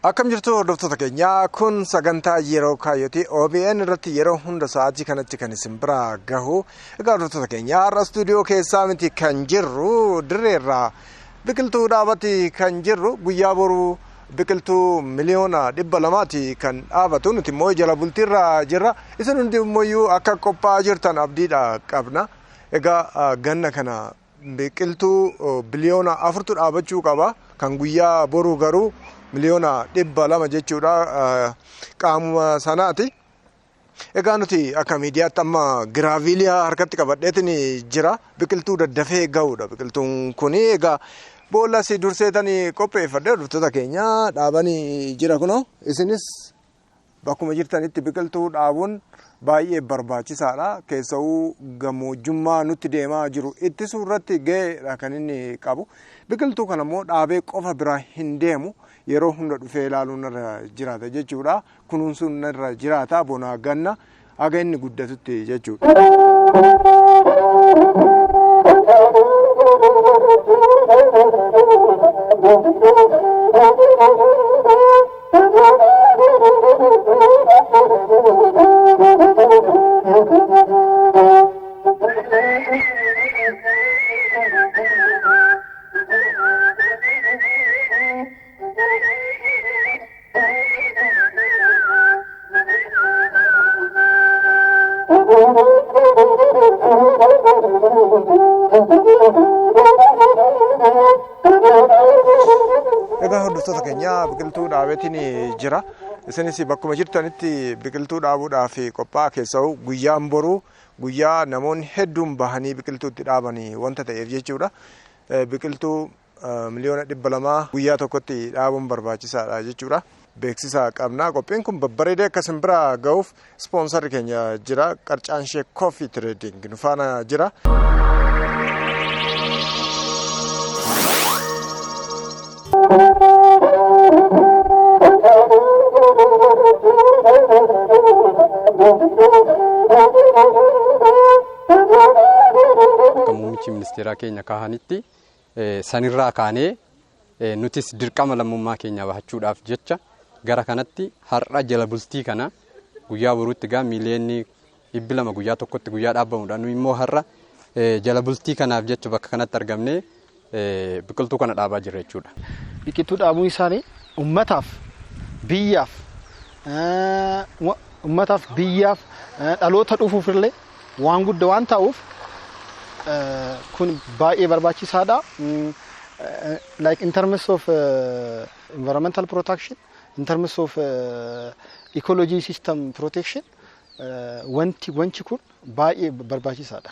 Akkam jirtu, hordoftoota keenyaa? Kun sagantaa Yeroo Kaayyooti, OBN irratti yeroo hunda sa'aatii kanatti kan isin bira gahu. Egaa hordoftoota keenyaa, har'a istuudiyoo keessaa miti kan jirru, dirreerraa biqiltuu dhaabati kan jirru. Guyyaa boruu biqiltuu 200,000,000ti kan dhaabatu, nuti immoo jala bultiirra jirra. Isin hundi immoo akka qophaa'aa jirtan abdiidha qabna. Egaa ganna kana biqiltuu 4 biliyoona dhaabachuu qaba. Kan guyyaa boruu garuu 200,000,000 jechuudha, qaamuma sanaati. Egaa nuti akka miidiyaatti amma giraaviiliyaa harkatti qabadheetiin jira. Biqiltuu daddafee ga'uudha biqiltuun kuni. Egaa boolla si durseetanii qopheeffadhe, hordoftoota keenya, dhaabanii jira kunoo. Isinis bakkuma jirtanitti biqiltuu dhaabuun baay'ee barbaachisaadha. Keessa'uu gammoojjummaa nutti deemaa jiru ittisuu irratti ga'eedha kan inni qabu. Biqiltuu kana immoo dhaabee qofa biraa hin deemu. Yeroo hunda dhufee ilaaluun irra jiraata jechuudha. Kunuunsuun irra jiraata bonaa ganna haga inni guddatutti jechuudha. Egaa hordoftoota keenya, biqiltuu dhaabeetiin jira. Isinis bakkuma jirtanitti biqiltuu dhaabuudhaaf qophaa'aa. Keessa'u guyyaan boruu guyyaa namoonni hedduun bahanii biqiltuu itti dhaabanii wanta ta'eef jechuudha. Biqiltuu 200,000 guyyaa tokkotti dhaabuun barbaachisaadha jechuudha. Beeksisa qabna. Qophiin kun babbareedee akka isin bira ga'uuf ispoonsarri keenya jira. Qarcaanshee Coffee Trading nu faana jira. Akka muummichi ministeeraa keenya kaahanitti sanirraa kaanee nutis dirqama lammummaa keenya bahachuudhaaf jecha gara kanatti har'a jala bultii kana, guyyaa boruutti gaa 200,000,000 guyyaa tokkotti guyyaa dhaabamudha. Nu immoo har'a jala bultii kanaaf jecha bakka kanatti argamnee biqiltuu kana dhaabaa jirra jechuudha. Biqiltuu dhaabuun isaanii ummataaf, biyyaaf, dhaloota dhufuuf illee waan guddaa waan ta'uuf kun baay'ee barbaachisaadha. Like in terms of environmental protection, in terms of ecology system protection, wanti kun baay'ee barbaachisaadha.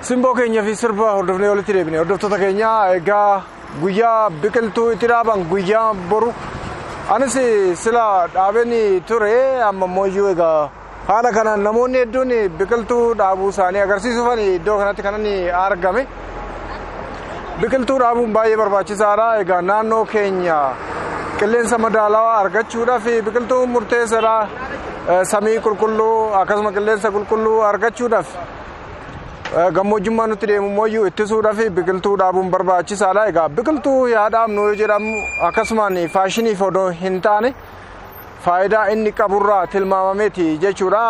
Simboo keenya fi sirba hordofnee walitti deebine. Hordoftoota keenya, egaa guyyaa biqiltuu itti dhaaban guyyaa boru, anis sila dhaabeen ture. Amma immoo egaa haala kanaan namoonni hedduun biqiltuu dhaabuu isaanii agarsiisuufan iddoo kanatti kan inni argame. Biqiltuu dhaabuun baay'ee barbaachisaadha. Egaa naannoo keenya qilleensa madaalawaa argachuudhaaf biqiltuun murteessaadha. Samii qulqulluu akkasuma qilleensa qulqulluu argachuudhaaf, gammoojjummaa nutti deemu immoo ittisuudhaaf biqiltuu dhaabuun barbaachisaadha. Egaa biqiltuu yaa dhaabnu yoo jedhamu akkasumaan faashiniif odoo hin taane faayidaa inni qaburraa tilmaamameeti jechuudha.